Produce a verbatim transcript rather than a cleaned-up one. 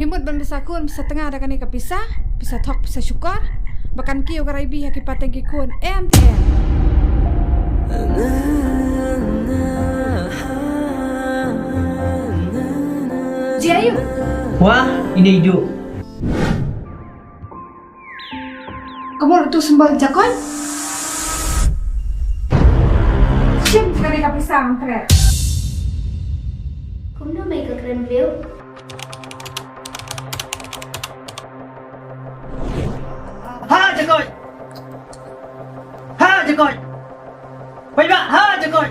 Phi mut ban pisa khun, pisa tnga da kane ka pisa, pisa thok, pisa shukor, ba kan kiew ka raibi ha ki pateng ki khun em te em. Jiayu. Wah, ini idu. Ka mut utu symbol jakon. Shim kane ka pisa mangkret. Kumno mai ka kren view? Ha jakon. Ha jakon. Bai ba ha jakon.